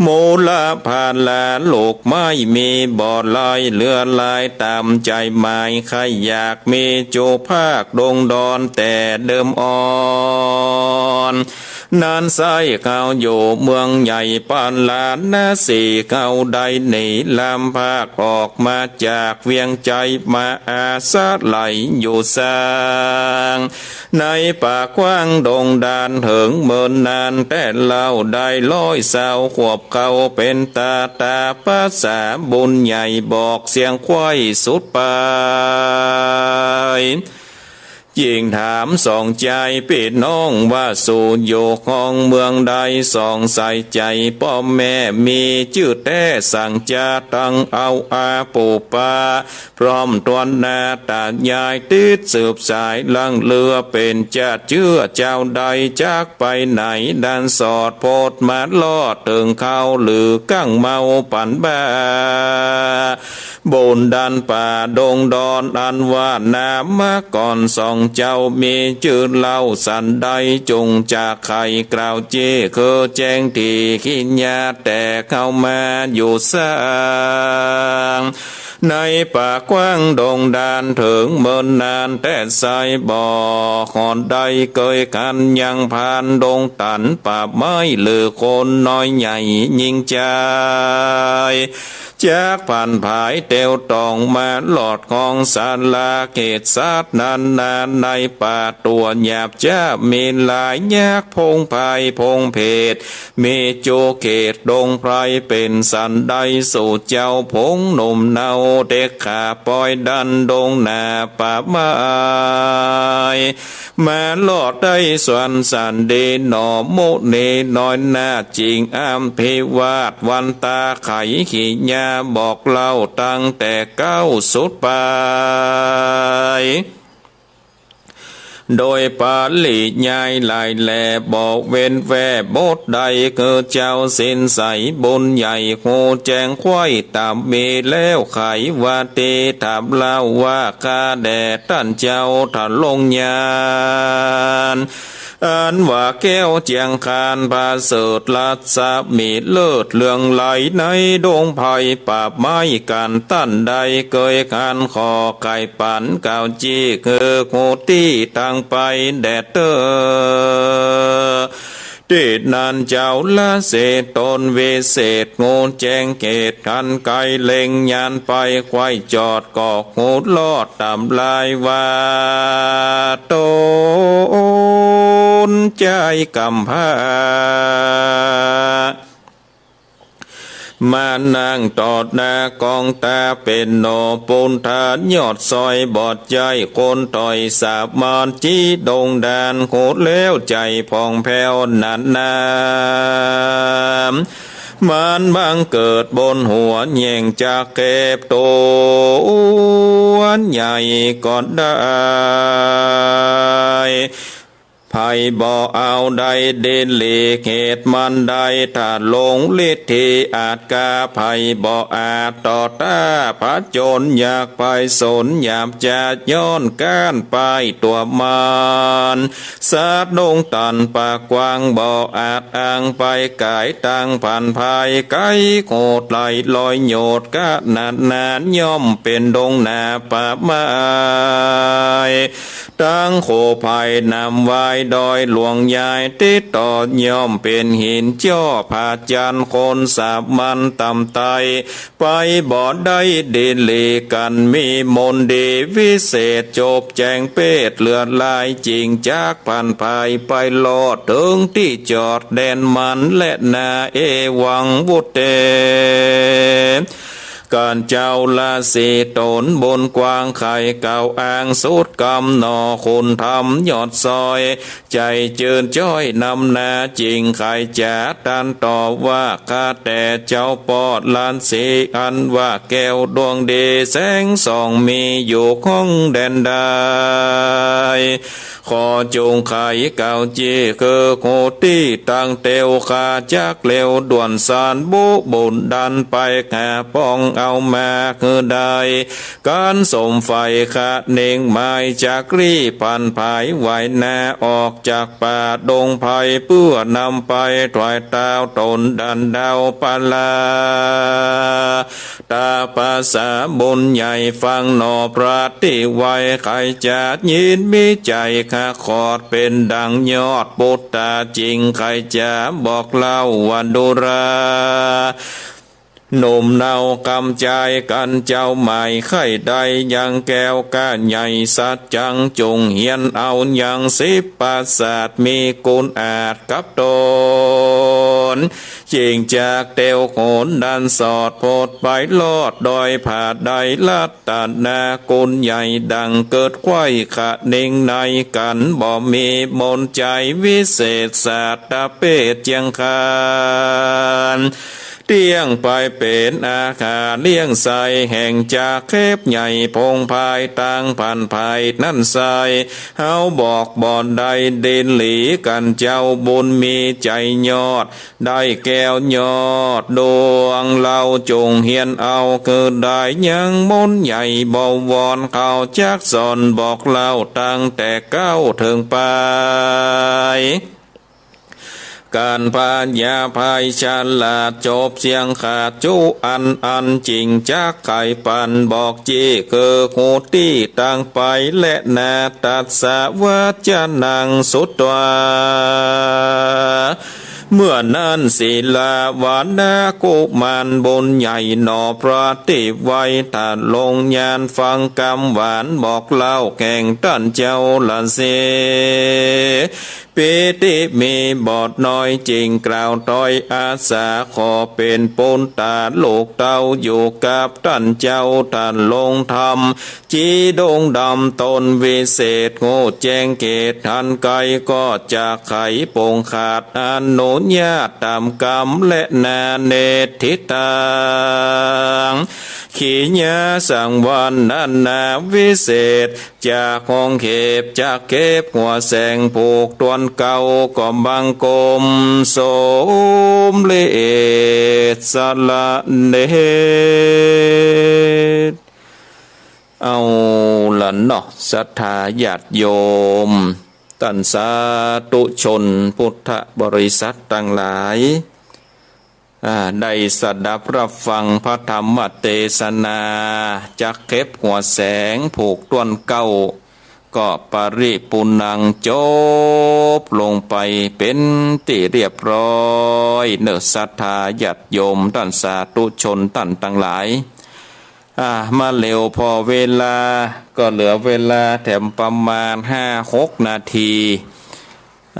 มูลพาลาลูกไม้มีบ่หลายเหลือหลายต๋ามใจ๋หมาย ใค่อยากมีจุภาคดงดอนแต่เดิมอ่อน นั้นไส้เข้าอยู่เมืองใหญ่ปาราณสี เข้าได้หนีลำพากออกมาจากเวียงใจ๋มาอาศัยอยู่สร้าง ในป่ากว้างดงดานเถิงเมินนานแต่เล่าได้ร้อยซาวขวบ เข้าเป๋นต๋าต๋าปราสาทบุญใหญ่บอกเสียงไขว้สุดปาย จึงถามสองใจ๋ปี้น้องว่า สูอยู่ห้องเมืองใด สองใส่ใจ๋ป้อแม่ มีจื้อแต๊สังจา ตังเอาอาปู่ป้า พร้อมตวนนาต๋ายาย ติดสืบสายหลังเลือ เป๋นจาติเจื้อเจ้าใด จักไปไหน ดันสอดโผดมาลอด เถิงเขาหรือกั้งเมาปันบ้า บุญดันป่าดงดอน อันว่านามาก่อน สองเจ้ามีจื้อเล่าสันใด จุ่งจากไขกล่าวเจ้ คือแจ้งตี้ขี้เหีย แต่เข้ามาอยู่สร้าง ในป่ากว้างดงดาน เถิงเมินนานแต๊ไซร้ บ่ฮอดได้เกยกั๋น ยังผ่านดงตันป่าไม้ หรือคนน้อยใหญ่ยิ่งใจ๋ จักผ่านผายเตียวต่อง มาลอดของสาราเขตสัตว์นานา ในป่าตั๋วหยาบจ๊าบมีหลาย ยักษ์ผงพายผงเผด มีจุเขตดงไพร เป๋นสันใด สูเจ้าผงหนุ่มเนา เต็กขาปอยดันดงหน้าป่าไม้ มาลอดได้สวนสันดีหนอ มุนีน้อยนา จึงอำภิวาทวันตา ไขขี้เหียบอกเล่า ตั้งแต่เก๊าสุดปาย โดยปริยายหลายแล บ่เว้นแว่บทใด คือเจ้าศีลใสบุญใหญ่ ฮู้แจ้งไขว้ต๋ามมีแล้ว ไขว่าตี้ถามเล่าว่า ข้าแด่ต้านเจ้า ถ้าลงญาณ อันว่าแก้วเจียงคาน ประเสริฐรัศมีเลิศเรืองไล ในดงไพรป่าไม้กั๋น ต้านใดเกยหัน ขอไขปันกล่าวจี้ คือฮู้ตี้ตางไปแด่เต๊อะ ตี้นั้นเจ้าละเสตนวิเศษ ฮู้แจ้งเขตหันไกล เล็งญาณไปไขว้จอด ก็ฮู้ลอดต๋ามลายว่า ต๋นใจ๊ก๋ำพร้า มานั่งตอดหน้ากองต๋า เป๋นหนอปุณธะยอดซอย บ่ใจ้คนต้อยสามัญ ตี้ดงดาน ฮู้แล้วใจ๋ผ่องแผ้วหนานา มันบังเกิดบนหัว แหย่งจักเก็บตั๋วใหญ่ก็ได้ ใผบ่เอาได้ดีหลีก เหตุมันใด ถ้าลงฤทธิอาจกล้า ใผบ่อาจต่อต้านผจญ อยากไปสนหยาบจ๊า ย้อนก้านไปตั๋วมัน สัตว์ดงตันป่ากว้าง บ่อาจอ้างไปก๋าย ตางผ่านภายไก๋โหดไหล ลอยโหยดขนาดนั้น ย่อมเป๋นดงหน้าป่าไม้ ตังโขไพรน้ำวายดอยหลวงยาย ติดต่อย่อมเป๋นหินจ้อผาจันทร์ คนสามัญต่ำต้อย ไปบ่ได้ดีหลีกั๋น มีมนต์ดีวิเศษ จบแจ้งเปรตเหลือหลาย จึงจักผ่านภายไปลอด เถิงตี้จอดแดนมันแลนา เอวังวุตเต กันเจ้าละสิตนบุญกว้าง ใค่เกล่าวอ้างสุดกำหนอ คุณธรรมยอดซอย ใจ๋จืนจ้อยนำหน้า จึงใค่จะตันต่อว่า ข้าแต่เจ้าป้อละสิ อันว่าแก้วดวงดีแสงส่อง มีอยู่ห้องแดนใด ขอจุ่งไขเกล่าวจี้ คือฮู้ตี้ตางเตียว ข้าจักเร็วด่วนสานบุบุญดันไป หาป้องเอามาหื้อได้ ก๋านสมใฝ่คะเน่งหมาย จักรีบผ่านภายไหวนา ออกจากป่าดงไพร เปื้อนำไปถวายต้าวต๋นดันดาวปลา ตาปาสาบุญใหญ่ฟังหนอพระตี้ไหว้ ใค่จะยินมีใจ๋ขะขอด เป๋นดังยอดปุตตา จึงใค่จะบอกเล่าว่าดูรา หนุ่มเนาคำใจ๋กั๋นเจ้า ใหม่ใค่ได้ยังแก้วก้าใหญ่สัจจัง จุ่งเฮียนเอายังสิบประสาท มีกุณอาจกับต๋น จิ่งจักเตียวโขนดันสอด ผุดไปลอดดอยผา ได้รัตนากุณใหญ่ ดั่งเกิดใคว่ขะเน่งในกั๋น บ่มีมนต์ใจ๋วิเศษ สัตว์ประเภทเจียงคาน เตี้ยงไปเป๋นอาหารเลี้ยงใส่ แห่งจักเข็บใหญ่พงภาย ตางผันภายนั้นใส่ เฮาบอกบ่ได้ ดินหลีกั๋นเจ้า บุญมีใจ๋ยอด ได้แก้วยอดดวง เฮาจุ่งเฮียนเอา คือได้ยังมนต์ใหญ่ บ่วอนเขาจักสอน บอกเล่าตั้งแต่เก๊าเถิงปาย ก๋านพญาภัยฉลาด จบเสี้ยงขาดจุอันอั้น จิ่งจักไขปันบอกจี้ คือฮู้ตี้ตางไป และนาตัสสะวัจจนังสุตวา เมื่อนั้นสีลาวนากุมารบุญใหญ่หนอ ปฏิไวทะลงญาณ ฟังกำหวานบอกเล่าแห่งต้านเจ้าละเส ปีติมีบ่น้อย จิ่งกล่าวถ้อยอาสา ขอเป๋นปุตตาลูกเต้า อยู่กับต้านเจ้า ต้านลงธรรม จีดงดำตนวิเศษ ฮู้แจ้งเขตหันไกล ก็จะไขปงขาด อนุญาตต๋ามกำและนา เนติตัง ขีญาสังวรรณนาวิเศษ จากห้องเข็บ จักเข็บหัวแสง ผูกต้วนเก๊า ก็บังคมสมเร็จสละเนตร เอาละเนาะ ศรัทธาญาติโยม ต้านสาธุชนพุทธบริษัทตังหลาย อ่า ได้สดับฮับฟังพระธรรมเตสนา จักเข็บหัวแสง ผูกต้วนเก๊า ก็ปริปูรณัง จบลงไปเป๋นตี้เรียบร้อยเนาะ ศรัทธาญาติโยม ต้านสาธุชนต้านตังหลาย อ่า มาเร็วผ่อเวลา ก็เหลือเวลาแถมประมาณห้าหกนาที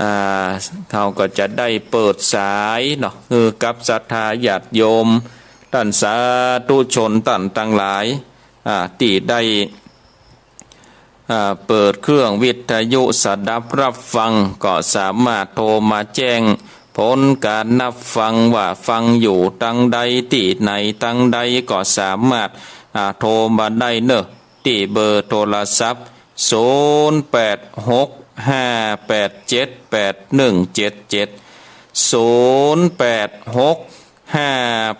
อ่า เฮาก็จะได้เปิดสายเนาะ คือกับศรัทธาญาติโยม ต้านสาธุชนต้านตังหลาย อ่า ตี้ได้ อ่า เปิดเครื่องวิทยุสดับฮับฟัง ก็สามารถโทรมาแจ้งผลก๋านฮับฟังว่าฟังอยู่ตังใดตี้ไหนตังใด ก็สามารถ อ่า โทรมาได้เนาะ ตี้เบอร์โทรศัพท์ ศูนย์แปดหกห้าแปดเจ็ดแปดหนึ่งเจ็ดเจ็ด ศูนย์แปดหกห้า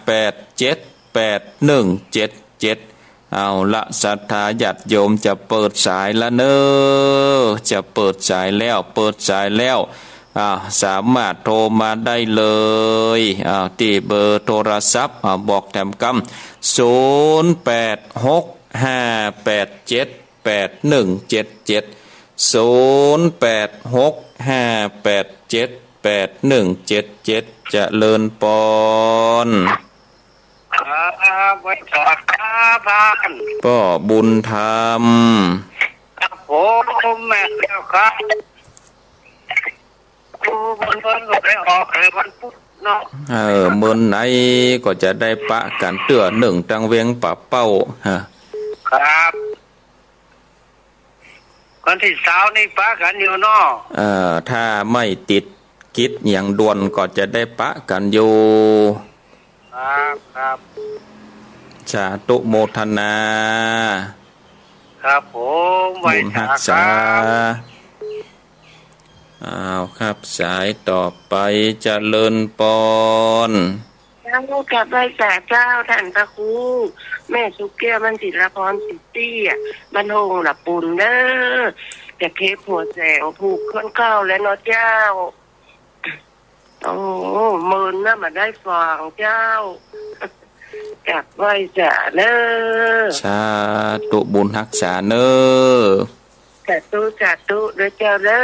แปดเจ็ดแปดหนึ่งเจ็ดเจ็ด เอาละ ศรัทธาญาติโยม จะเปิดสายละเนาะ จะเปิดสายแล้ว เปิดสายแล้ว อ่า สามารถโทรมาได้เลย อ่า ตี้เบอร์โทรศัพท์ อ่า บอกแถมกำ ศูนย์แปดหกห้าแปดเจ็ดแปดหนึ่งเจ็ดเจ็ด ศูนย์แปดหกห้าแปดเจ็ดแปดหนึ่งเจ็ดเจ็ด เจริญปอน ครับ ไหว้สาครับท่าน ป้อบุญธรรม ครับผม แม่นแล้วครับ โอ้ วัน วันก็ไปออกเลยวันพุธเนาะ เออ มื้อไหนก็จะได้ปะกั๋นเตื้อนึ่งตังเวียงป่าเป้า ฮะ ครับ วันตี้ซาวนี่ปะกั๋นอยู่เนาะ เอ่อ ถ้าไม่ติดกิจอย่างด่วนก็จะได้ปะกั๋นอยู่ ครับ ครับ สาธุโมทนา ครับผม ไหว้สาครับ บุญฮักษา อ้าว ครับ สายต่อไป เจริญปอน เจ้า กับไหว้สาเจ้า ท่านพระครู แม่สุขแก้ว มันศิลปร สิตี้อะ บ้านโฮงหละปูนเด้อ จะเข็บหัวแสงผูกต้วนเก๊าแล้วเนาะเจ้า โอ้ เมินนะ บ่ได้ฟังเจ้า กับไหว้สาเน้อ สาธุบุญฮักษาเน้อ สาธุ สาธุเด้อเจ้าเน้อ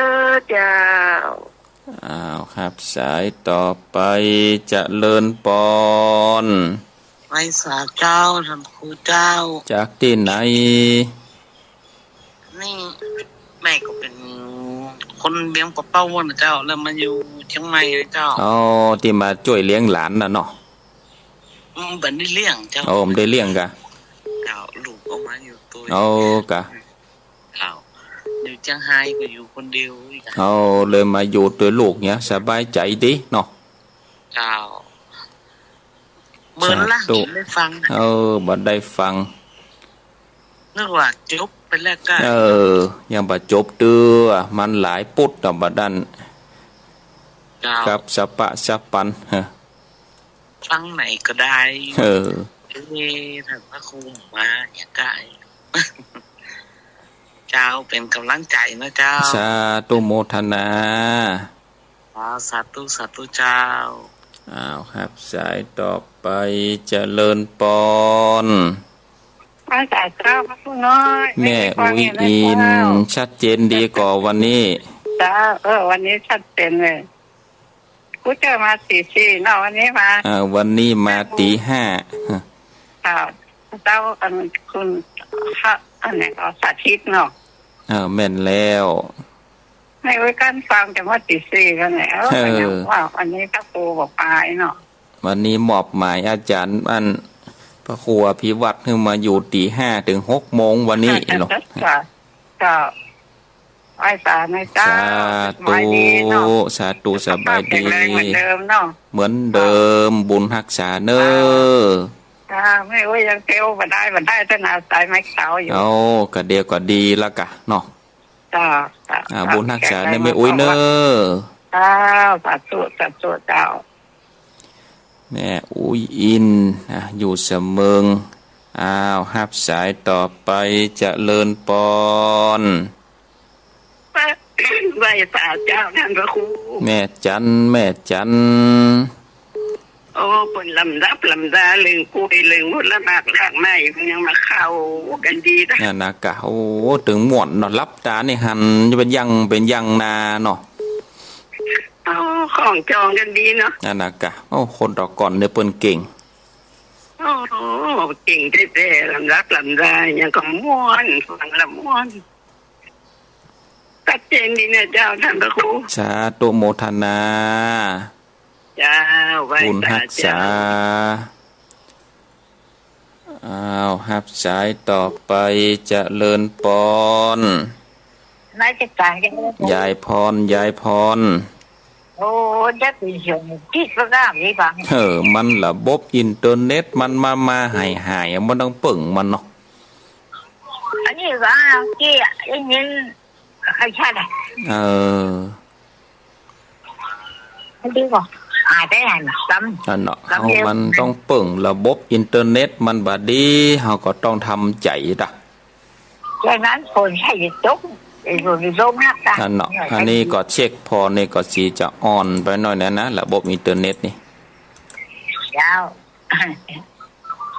เจ้า อ้าว ครับ สายต่อไป เจริญปอน ไหว้สาเจ้า ท่านครูเจ้า จากตี้ไหน นี่แม่ก็เป๋นคนเวียงป่าเป้าน่ะเจ้า แล้วมาอยู่เจียงใหม่น่ะเจ้า อ๋อ ตี้มาจ้วยเลี้ยงหลานน่ะเนาะ อืม บ่ได้เลี้ยงเจ้า โอ้ บ่ได้เลี้ยงกา เจ้า ลูกเอามาอยู่ตวย โอ้ กา เจ้า อยู่เจียงฮายก็อยู่คนเดียวอีกอะ โอ้ เลยมาอยู่ตวยลูกเนี่ย สบายใจ๋ดีเนาะ เจ้า เมินละ สาธุ บ่ได้ฟัง เออ บ่ได้ฟัง นึกว่าจบไปแล้วกา เออ ยังบ่จบเตื้อ มันหลายปุ๊ดเนาะบ่าดั้น เจ้า ครับ สะปะสะปัน ฮะ ฟังไหนก็ได้ เออ เอ๊ะ ท่านพระครูมาอย่างใก้ เจ้า เป๋นก๋ำลังใจ๋นะเจ้า สาธุโมทนา อ๋อ สาธุ สาธุเจ้า อ้าว ฮับสายต่อไป เจริญปอน ไหว้สาเจ้าพระครูน้อย แม่อุ๊ยอิน ชัดเจนดีก่อวันนี้ เจ้า เออ วันนี้ชัดเจนเลย ครูเจ้ามาตี๋สี่เนาะ วันนี้มา อ่า วันนี้มาตี๋ห้า ค่ะ เจ้า อัน คุณ ค่ะ อันไหนก็สาธิตเนาะ อ่า แม่นแล้ว แม่อุ๊ยกั้นฟังจะมาตี๋สี่แล้วเนี่ย เออ เออ ก็ยังว่าวันนี้พระครูบอกไปเนาะ วันนี้มอบหมายอาจ๋ารย์อัน พระครูอภิวัตรหื้อมาอยู่ตี๋ห้าเถิงหกโมงวันนี้เนาะ ค่ะ เจ้า ไหว้สานะเจ้า สาธุ สบายดีเนาะ สาธุ สุขภาพ สบายดี แข็งแรงเหมือนเดิมเนาะ เหมือนเดิม บุญฮักษาเน่อ ค่ะ แม่อุ๊ยยังเตียวบ่ได้ บ่ได้ แต่หน้าใสไม่ขาวอยู่ โอ้ ก็เดี๋ยวก็ดีละกาเนาะ เจ้า เจ้า อ่า บุญฮักษาเน่อแม่อุ๊ยเน่อ เจ้า สาธุ สาธุเจ้า แม่อุ๊ยอิน อ่ะ อยู่สะเมิง อ้าว ฮับสายต่อไป เจริญปอน ไหว้สาเจ้าท่านพระครู แม่จัน แม่จัน โอ้ เปิ้นลำดับลำดาเรื่องกล้วยเรื่องผลหมากรากไม้ เปิ้นยังมาเข้ากั๋นดีนะ นั่นนะกะ โอ้ ตึงม่วนเนาะ หลับต๋านี่หันจะเป๋นอย่าง เป๋นอย่างนาเนาะ โอ้ ของจองกั๋นดีเนาะ นั่นนะกะ โอ้ คนแต่ก่อนเนี่ยเปิ้นเก่ง โอ้ เก่งแต๊ๆ ลำดับลำดา ยังก็ม่วน ฟังละม่วน ชัดเจนดีนะเจ้าท่านพระครู สาธุโมทนา เจ้า ไหว้สาเจ้า บุญฮักษา อ้าว ฮับสายต่อไป เจริญปอน นมัสก๋านเจ้า ยายพร ยายพร โอ้ จะไปส่งติดประกาศดีกว่า เออ มันระบบอินเทอร์เน็ตมันมา มาหายๆ บ่ต้องเปิ้งมันเนาะ อันนี้ว่าเมื่อกี้ได้ยิน ใครชัดอะ เออ อันนี้ก็อาจจะหันซ้ำ นั่นเนาะ ซ้ำเดียว เฮามันต้องเปิ้งระบบอินเทอร์เน็ตมันบ่ดี เฮาก็ต้องทำใจ๋ตะ ฉะนั้นฝนใส่ตก ไอ้ฝนตกหนักตะ นั่นเนาะ อันนี้ก็เช็คผ่อนี่ก็สิจะอ่อนไปหน่อยนะ นะ ระบบอินเทอร์เน็ตนี่ เจ้า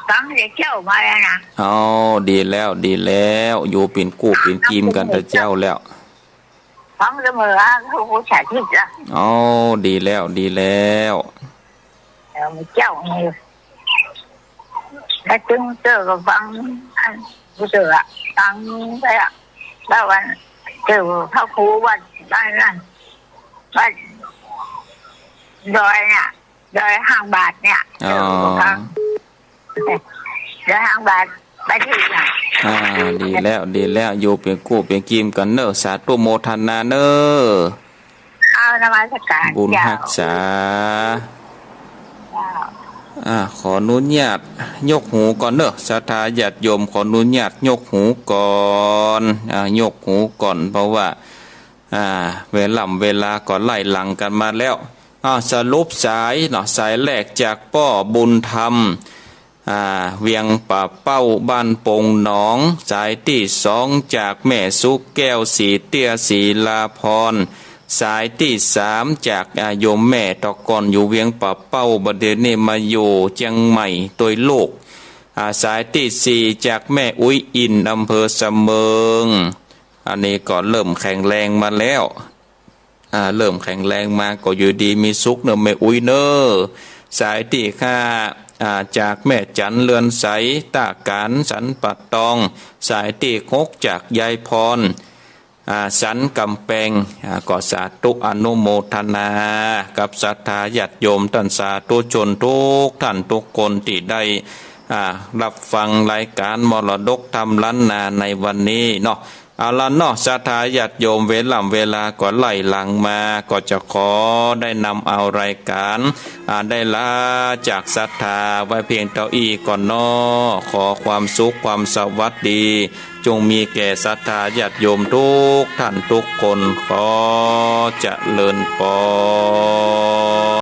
ฟังแต่เจ้ามาแล้วนะ อ๋อ ดีแล้ว ดีแล้ว อยู่เป๋นกู้เป๋นกีมกั๋นแต่เจ้าแล้ว ฟังเสมอ เขาก็สาธิตละ อ๋อ ดีแล้ว ดีแล้ว เออ เจ้านี่ แล้วตึงเตื้อก็ฟัง อัน ผู้เตื้ออะ ฟังไปอะ แล้ววันเตื้อพระครูวัดบ้านนั่น วัดดอยเนี่ย ดอยห้างบาทเนี่ย อ๋อ เออ ฟัง ดอยห้างบาท ไปที่ไหน อ่า ดีแล้ว ดีแล้ว อยู่เป๋นกู้เป๋นกีมกั๋นเน่อ สาธุโมทนาเน่อ เอานมัสก๋าน บุญฮักษา เจ้า อ่า ขออนุญาตยกหูก่อนเน่อ ศรัทธาญาติโยม ขออนุญาตยกหูก่อน อ่า ยกหูก่อน เพราะว่า อ่า เวล่ำเวลาก็ไล่หลังกั๋นมาแล้ว อ่า สรุปสายเนาะ สายแรกจากป้อบุญธรรม อ่า เวียงป่าเป้า บ้านโป่งหนอง สายตี้สองจากแม่สุขแก้ว ศรีเตี้ย ศรีลาพร สายตี้สามจาก อ่า โยมแม่ตะก่อนอยู่เวียงป่าเป้า บัดเดี๋ยวนี้มาอยู่เจียงใหม่ตวยลูก อ่า สายตี้สี่จากแม่อุ๊ยอิน อำเภอสะเมิง อันนี้ก็เริ่มแข็งแรงมาแล้ว อ่า เริ่มแข็งแรงมาก็อยู่ดีมีสุขเน่อแม่อุ๊ยเน่อ สายตี้ห้า อ่า จากแม่จั๋นเรือนใส ต้ากาญสันป่าตอง สายตี้หกจากยายพร อ่า สันก๋ำแปง อ่า ก็สาธุอนุโมทนากับศรัทธาญาติโยมต้านสาธุชนกู้ต้านกู้คนตี้ได้ อ่า ฮับฟังรายก๋านมรดกธรรมล้านนาในวันนี้เนาะ เอาละเนาะ ศรัทธาญาติโยม เวล่ำเวลาก็ไล่หลังมา ก็จะขอได้นำเอารายก๋าน อ่า ได้ลาจากศรัทธาไว้เพียงเต้าอี้ก่อนเนาะ ขอความสุขความสวัสดี จงมีแก่ศรัทธาญาติโยมกู้ต้านกู้คน ขอเจริญปอน